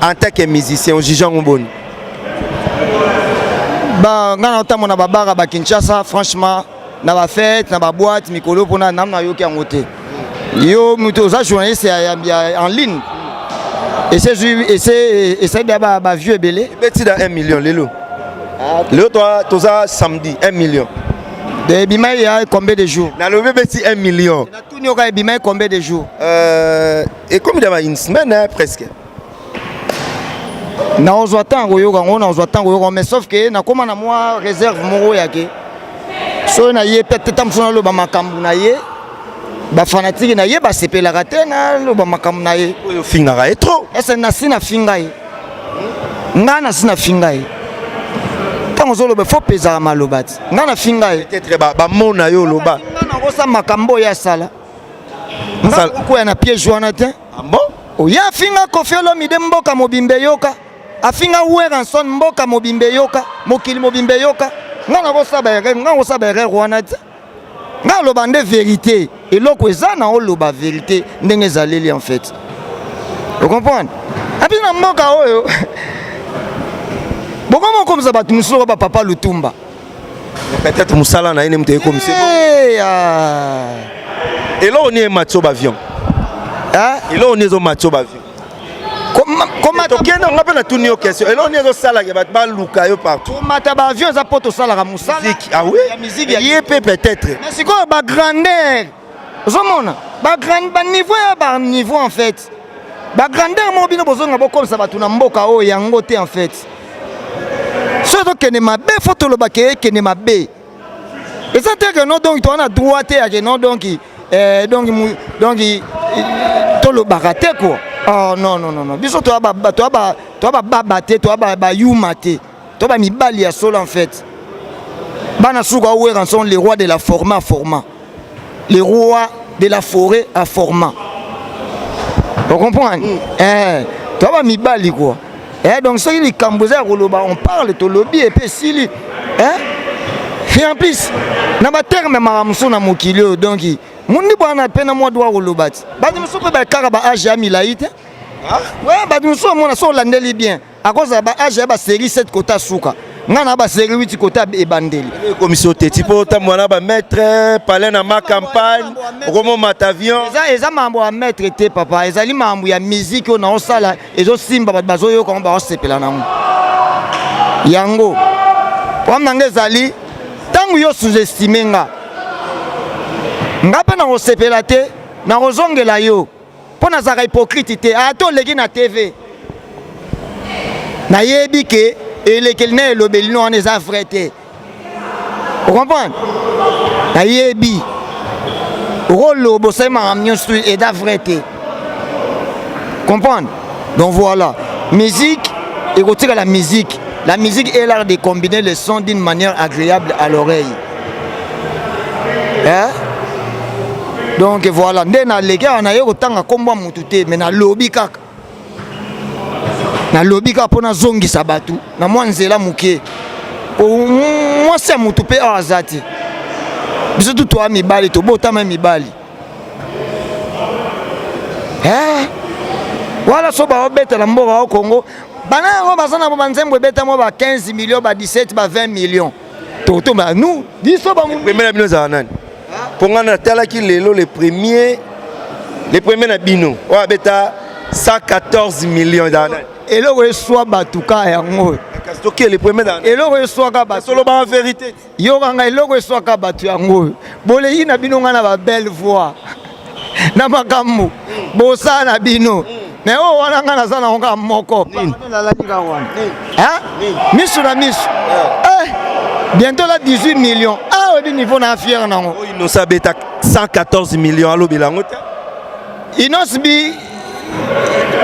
En tant que musicien, ojuge yango boni? Ba nga na otambola na babara ba Kinshasa, franchement, na bafête, na baboîte mikolo, mpona nanu nayoki yango te. Yo moto oza journaliste ya en ligne, ese esali ya bavues ebele. Ebeti da 1 million lelo. Lelo toza samedi, 1 million. Ebima ya combien de jours? Nalobi ebeti 1 million. Natuni yoka, ebima combien de jours? Ekomi da ba une semaine, hein, presque. Naozwa ntango koyoka yango, naozwa ntango koyoka, mais sauf ke nakóma na mwa réserve moko yake soki na ye pe teta mosusu naloba makambo na ye, bafanatike na ye basepelaka te naloba makambo na ye. Oyo ofingaka ye trop. Ese nasi nafinga ye? Ngai nasi nafinga ye? Ntango ozoloba, fo pezaka maloba ti ngai nafinga ye. Peut-être bamona yo oloba. Ngai nakosa makambo oyo asala, ngai nakokwea na piège wana te. Ah bon? Oye afinga Koffi Olomide, mboka mobimba eyoka. Afinga Werrason, mboka mobimba eyoka, mokili mobimba eyoka. Ngai nakosala baerreur, ngai nakosala baerreur wana te. Ngai aloba nde vérité, eloko eza na oloba vérité ndenge ezaleli. En fait, ocomprendre api na mboka oyo bokoma okomisa bato mosusu oyo bapapa Lutumba. Peut-être mosala na ye nde moto ekomisi. Eloko nini emati yo bavion? Eloko nini ezomati yo bavion? Tokende, nga mpe natuni yo question: eloko nini ezosalaka bato baluka yo partout? Komata baavion eza mpo tosalaka mosala. Ah oui. Ya musique. Ye mpe peut-être. Mais sikoyo bagrandeur, ozomona. Baniveau ya baniveau en fait, bagrandeur moko bino bozonga bokomisa bato na mboka oyo yango te. En fait, so ezokende mabe, fo tolobaka ekende mabe. Eza te ke non, donc toza na droit te ya ke non, donc tolobaka te quoi. Oh non, non, non, non, biso toya bababa te, toya bayuma te, toya bamibali ya solo. En fait, bana suka Werrason, le roi de la format, format, le roi de la forêt à format, on comprend? Eh, toya bamibali quoi. Eh, donc soki likambo eza ya koloba, on parle, tolobi epe esili. Eh, et en plus na baterme makambo mosusu na mokili oyo, donc mundi bwana mpe na mwa droit koloba ti bato mosusu mpe bakaka baage ya milai te. We bato mosusu omona so olandeli bien, akozala baage ya basérie 7 kota suka, ngai na basérie 8 kota ebandeli. Ekomisi oteti mpo otambola na bamaître palais na ma campagne, okomomata avion. Eza makambo ya maître te, papa. Ezali makambo ya musique oyo naosala, ezosimba, bato bazoyoka yango, baosepela nango. Yango problème na nga ezali ntango yo sous-estime nga, nga mpe nakosepela te, nakozongela yo mpo nazalaka hypocrite te. Ata oleki na TV, nayebi ke elekeli na elobeli no wana eza vrai te, ocomprendre? Nayebi okoloba, osali makambo nyonso, eza vrai te, comprendre? Donc voilà, musique ekotikala musique. La musique est l'art de combiner les sons d'une manière agréable à l'oreille, hein? Donc voilà nde naleki awa, naye kotanga nkombo ya motu te, me nalobi kaka, nalobi kaka mpo nazongisa bato na mwa nzela moke. Mwasi ya motu mpe awa aza te. Biso tu toya mibali, tobotama mibali. Eh? Wana so baobetela mboka o Congo, bana yango baza na bo banzembo ebetamo ba 15 millions, ba 17, ba 20 millions. Totomba nous biso. Premier na bino ezala nani? Mpo ngai natalaki lelo le premier, le premier na bino oyo abeta 114 millions ezala nani? Eloko eswa bato ka yango. Kasi tokie le premier na Eloko eswaka bato. Solobaka vérité. Yokanga, eloko eswaka bato yango oyo bolei na bino, ngai na babelle voix na makambo bosala na bino, me oyo wana ngai naza nango kaka moko, nalalaki kaka wana miso na miso. Eh, bientôt la 18 millions. Ah, oyebi niveau na fier nango. Oyo Innocent abeta 114 millions, alobela yango te. Innoss'B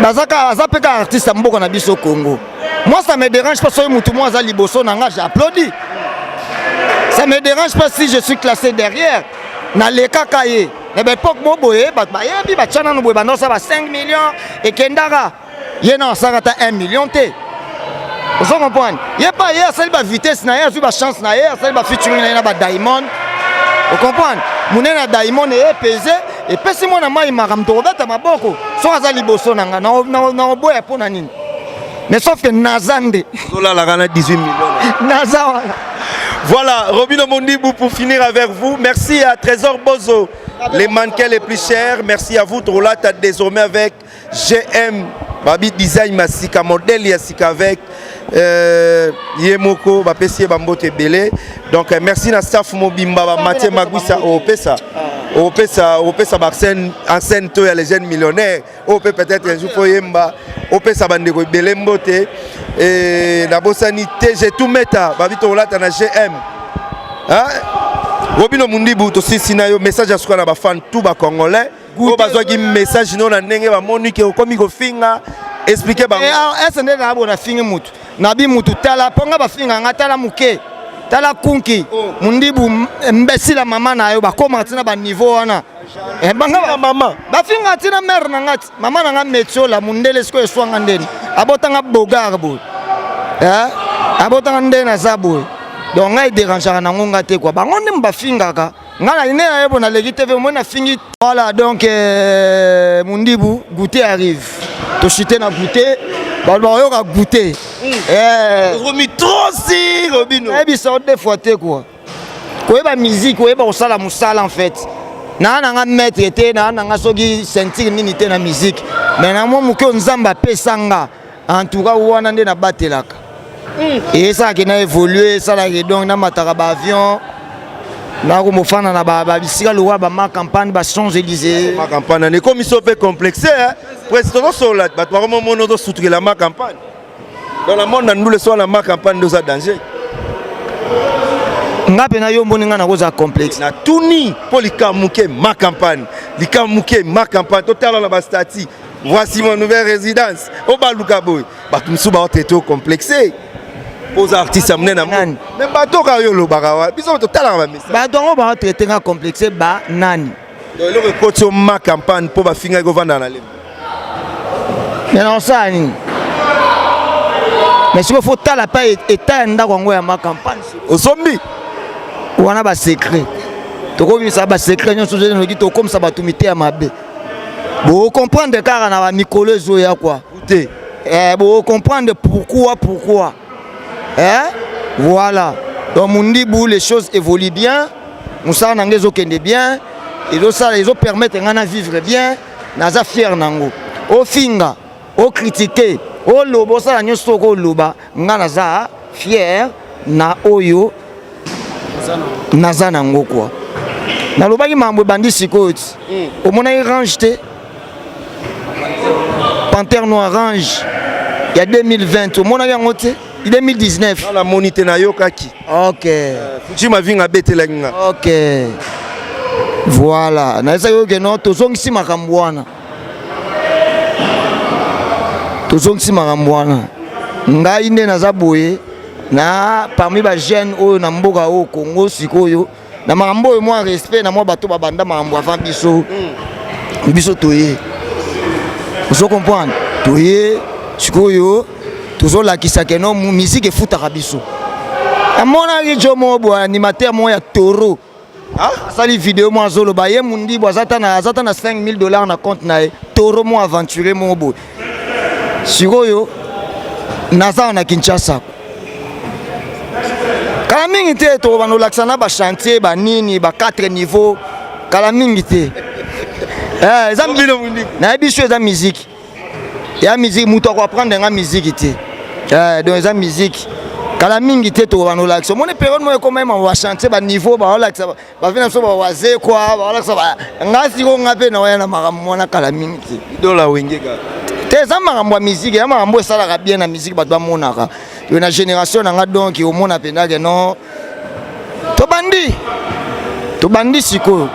baza kaka, aza mpe kaka artiste ya mboka na biso Congo. Moi, ça me dérange pas soki mutu mo aza liboso na nga, j'applaudis. Ça me dérange pas si je suis classé derrière, nalekaka ye na baépoque mo boye. Bato bayebi batya nanu boye, banda osala ba 5 millions, ekendaka ye na asalaka ata 1 million te, ozo comprendre? Ye pa ye asali bavitesse na ye, azwi bachance na ye, asali bafeaturing na ye na badiamond, ocomprendre? Monene ya diamond eye pese, epesi mwana mai makambo, tokobeta maboko. Soki aza liboso na nga, nakoboya mpo na nini? Mais sauf que naza nde Ozolalaka na 18 millions. Naza wana. Voilà, Robino Mondibou pour finir avec vous. Merci à Trésor Bozo, les mannequins les plus chers. Merci à vous, Trolata, désormais avec GM, Babi Design Masika, modèle Yassika avec Yemoko, Bapesi Bambote Belé. Donc, merci na staff mobimba, ba Mathieu Maguisa, Opesa, Opesa, Opesa Barsen, ancienne Toya, les jeunes millionnaires. Oyo mpe peut-être un jour fo yemba, opesa bandeko ebele mbote. E nabosani te tout meta babi tokolata na GM. Robino Mundibu, tosisi na yo message ya suka na bafan tout bacongolais oyo bazwaki message no na ndenge bamoni ke okomi kofinga. Explique bango. Ese nde na bona fingi mutu, nabi mutu tala mpo nga bafinga nga, tala moke, tala kunki mundibu mbesila mama na yo, bakómaka ntina baniveau wana. Eh, banga mama. Bafinga ntina mare na nga ti mama na nga metiola mundele. Sikoyo eswanga ndeni abotanga bogar boye. Eh, abotanga nde naza boye, donc ngai edérangeaka nango nga te kua. Bango nde bafingaka nga na nde nayebo naleki TV moi nafingi. Voilà, donc mundibu goûter arrive, toshite na goûter, bato bakoyoka goûter. Eh, okomi trop si Robino. Nayebisa yo deux fois te kua koyeba musique, koyeba kosala mosala. En fait, naa nanga maître te, naa nanga soki ceinture nini te na musique, mais na mwa moke oyo Nzambe apesa nga, en tout cas wana nde nabatelaka. Esalaki na évolue, esalaki donc namataka baavion. Nakomofanda na bisika lokola ba Ma Campagne, ba Champs Élysées. Ma Campagne nani ekomi so mpe complexe, hein? Presque tozosolola, bato bakomomona ozosutukela Ma Campagne. Dans la monde na ndule so na Ma Campagne nde oza danger. Nga mpe na yo mboni nga nakozala complexe? Natuni mpo likambo moke Ma Campagne, likambo moke Ma Campagne, totala na bastati: "Voici mon nouvelle résidence." Obaluka boye, bato mosusu baotraite complexe mpo oza artiste ya monene. Nani? Me bato kaka oyo olobaka wa biso totalaka bamessage. Bato yango baotraite nga complexe, ba nani? Donc eloko ekoti yo Ma Campagne mpo bafingaki ovandaka na Lemba. Me naosala nini? Mais sikoyo faut tala mpe eta ya ndako yango ya Ma Campagne. Osombi? Wana basecret, tokobimisa basecret nyonso noki tokomisa bato mite ya mabe. Bocomprendre kaka na bamikolo ezoya kua. Te. Eh, bocomprendre pourquoi, pourquoi, eh? Voilà, donc Mundibu, les choses évoluent bien, mosala na ngai ezokende bien, ezosala, ezopermettre ngai na vivre bien. Naza fier nango. Ofinga, ocritique, oloba, osala nyonso soki oloba, ngai naza fier na oyo naza nango kwa. Nalobaki makambo ebandi sikoyo ti omonaki range te, Panthère Noire range ya 2020, omonaki yango te, 2019. Namoni te, nayokaki. Ok. Fuji Mavinga abetelaki nga. Ok, voilà, nayesaki oke no, tozongisi makambo wana, tozongisi makambo wana. Ngai nde naza boye na parmi bajeune oyo na mboka oyo Congo sikoyo, na makambo oyo mwa respect na mwa bato babanda makambo avant biso. Biso toye, ozo comprendre, toye sikoyo tozolakisa ke no, musique efutaka biso. Amonaki jo moko boye, animateur moko ya taureau, asali video moko, azoloba ye Mundibu aza ta na 5000 $ na compte na ye. Taureau mo aventurier moko boye. Sikoyo naza na Kinshasa, kala mingi te tokobanda kolakisa na bachantier banini ba 4 niveau, kala mingi te. Eza nayebi so eza musique ya musique, moto akoapprendre nga musique te. Donc eza musique, kala mingi te tokobanda kolakisa. Omoni période moko ekoma yema bachantier baniveau, baolakisa bavi na biso bawazekwa, baolakisa nga. Sikoyo nga mpe naoya na makambo mwana, kala mingi te. Idola Wenge kaka. Te, eza makambo ya musique, eza makambo esalaka bien na musique, bato bamonaka yo na génération na nga. Donc omona mpenza ke non, tobandi, tobandi sikoyo.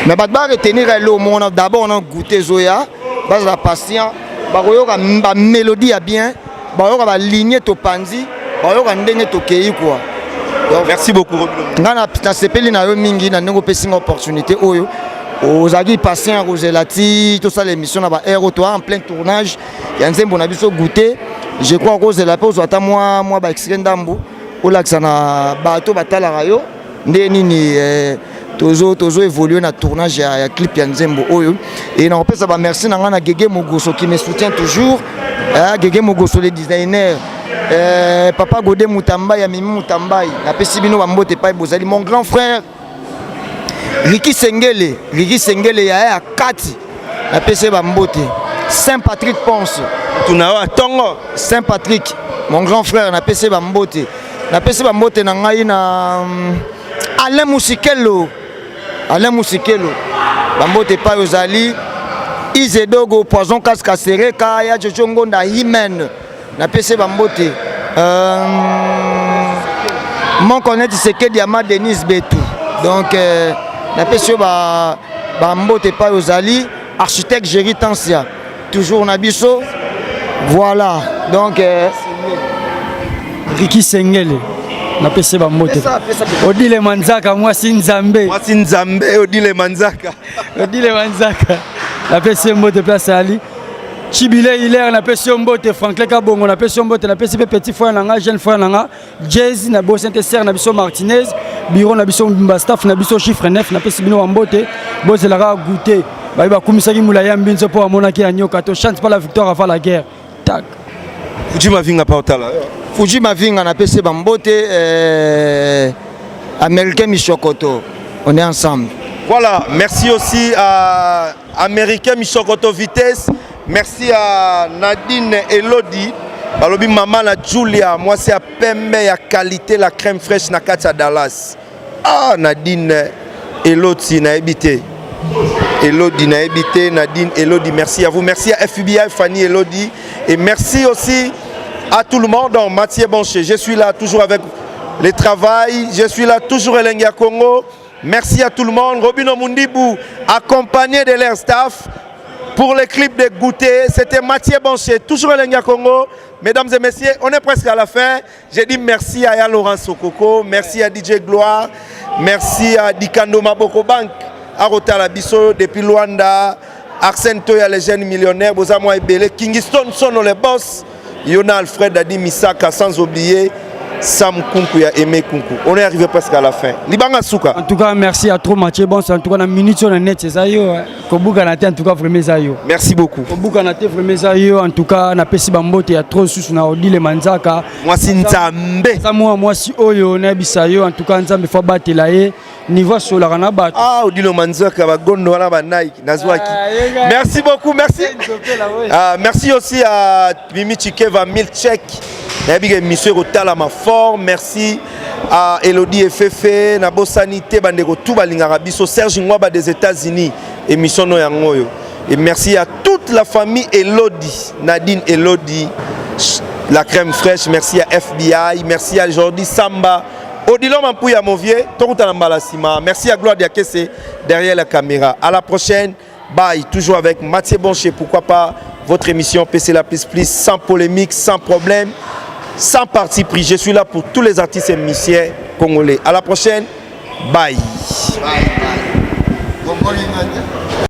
Mais bato baretenir eloko moko na d'abord na goûte ezoya, bazala patient, bakoyoka bamélodie ya bien, bakoyoka baligne topanzi, bakoyoka ndenge tokei kwa. Merci beaucoup. Ngai nasepeli na yo mingi na ndenge opesi nga opportunité oyo. Ozalaki patient ya kozela ti tosala émission na baheure oyo toa en plein tournage ya nzembo na biso goûter. Je crois kozela mpe ozwa ata mwa mwa baextrait ndambu, olakisa na bato batalaka yo nde nini. Eh, tozo tozo évoluer na tournage ya clip ya nzembo oyo. E nakopesa bamerci na ngai na Gege Mogoso qui me soutient toujours, eh, Gege Mogoso le designer, papa Gode Mutambai ya Mimi Mutambai, napesi bino bambote epai bozali. Mon grand frère Riki Sengele, Riki Sengele ya ya kati, napesi ye bambote. Saint Patrick Ponce. Tuna wa ntongo. Saint Patrick, mon grand frère, napesi ye bambote. Napesi bambote na ngai na Alain Musikelo, Alain Musikelo, bambote epai ozali. Izedogo Poison Kaska Sereka ya Jojo Ngonda Himen, napesi ye bambote. Mon connaît Tshisekedi ama Denise Betu, donc napesi yo bambote epai ozali. Architecte Géri Tansia, toujours na biso. Voilà, donc Riki Sengele, napesi bambote. Odile Manzaka, mwasi Nzambe. Mwasi Nzambe Odile Manzaka. Odile Manzaka, napesi ye mbote place ali. Chibile Hilaire, napesi yo mbote. Franklin Kabongo, napesi yo mbote. Napesi mpe petit frère na nga, jeune frère na nga Jazz na bo sainte sœur na biso Martinez, bureau na biso mbimba, staff na biso chiffre 9, napesi bino bambote. Bozelaka goûter. Bayi bakumisaki molai ya mbinzo mpo bamonaki ya nyoka. To chante pas la victoire avant la guerre, tak. Fuji Mavinga pa otala. Fuji Mavinga, napesi bambote. Américain Michokoto, on est ensemble. Voilà, merci aussi à Américain Michokoto Vitesse, merci à Nadine Elodie balobi mama na Julia, mwasi ya pembe ya qualité, la crème fraîche na kati ya Dallas. Ah, Nadine Eloti nayebi te. Elodie nayebi te, Nadine Elodie, merci à vous. Merci à FBI Fanny Elodie et merci aussi à tout le monde. Donc, Mathieu Boncher, je suis là toujours avec le travail, je suis là toujours Elengi ya Congo. Merci à tout le monde. Robino Mundibu, accompagné de leur staff pour le clip de goûter. C'était Mathieu Boncher, toujours Elengi ya Congo. Mesdames et messieurs, on est presque à la fin. J'ai dit merci à Ya Laurent Sokoko, merci à DJ Gloire, merci à Dikando Maboko Bank, à Rotala Bisso depuis Luanda, Arsène Toya, les jeunes millionnaires, Bozamo Ebele, Kingston Sono, les boss, Yona Alfred Adi Misaka, sans oublier Sam Kunku ya Aimé Kunku. On est arrivé presque à la fin. Libanga Souka. En tout cas, merci à trop Mathieu. Bon, en tout cas, na minute sur net, c'est ça yo. Kobuka na te en tout cas vraiment ça yo. Merci beaucoup. Kobuka na te vraiment ça yo. En tout cas, na pesi bambote ya trop sous na Odile Manzaka. Mwasi Nzambe. Ça moi mwasi oyo na bisa yo en tout cas Nzambe faut batela ye. Niveau solaka na bato. Ah, Odile Manzaka ba gondo wana ba Nike nazwaki. Ah, merci beaucoup, merci. Ah, merci aussi à Mimi Chikeva Milchek. Nayebi ke émission ekotalama fort. Merci à Elodie Efefe, na bosani te bandeko tout balingaka biso Serge Ngwaba des États-Unis, émission no yango oyo. Et merci à toute la famille Elodie, Nadine Elodie, la crème fraîche, merci à FBI, merci à Jordi Samba, Odilon Mampouya mon vieux, tokutana mbala sima. Merci à Gloire Diakese derrière la caméra. À la prochaine. Bye, toujours avec Mathieu Boncher, pourquoi pas votre émission PC La Plus Plus, sans polémique, sans problème, sans parti pris. Je suis là pour tous les artistes et musiciens congolais. À la prochaine, bye. Bye, bye.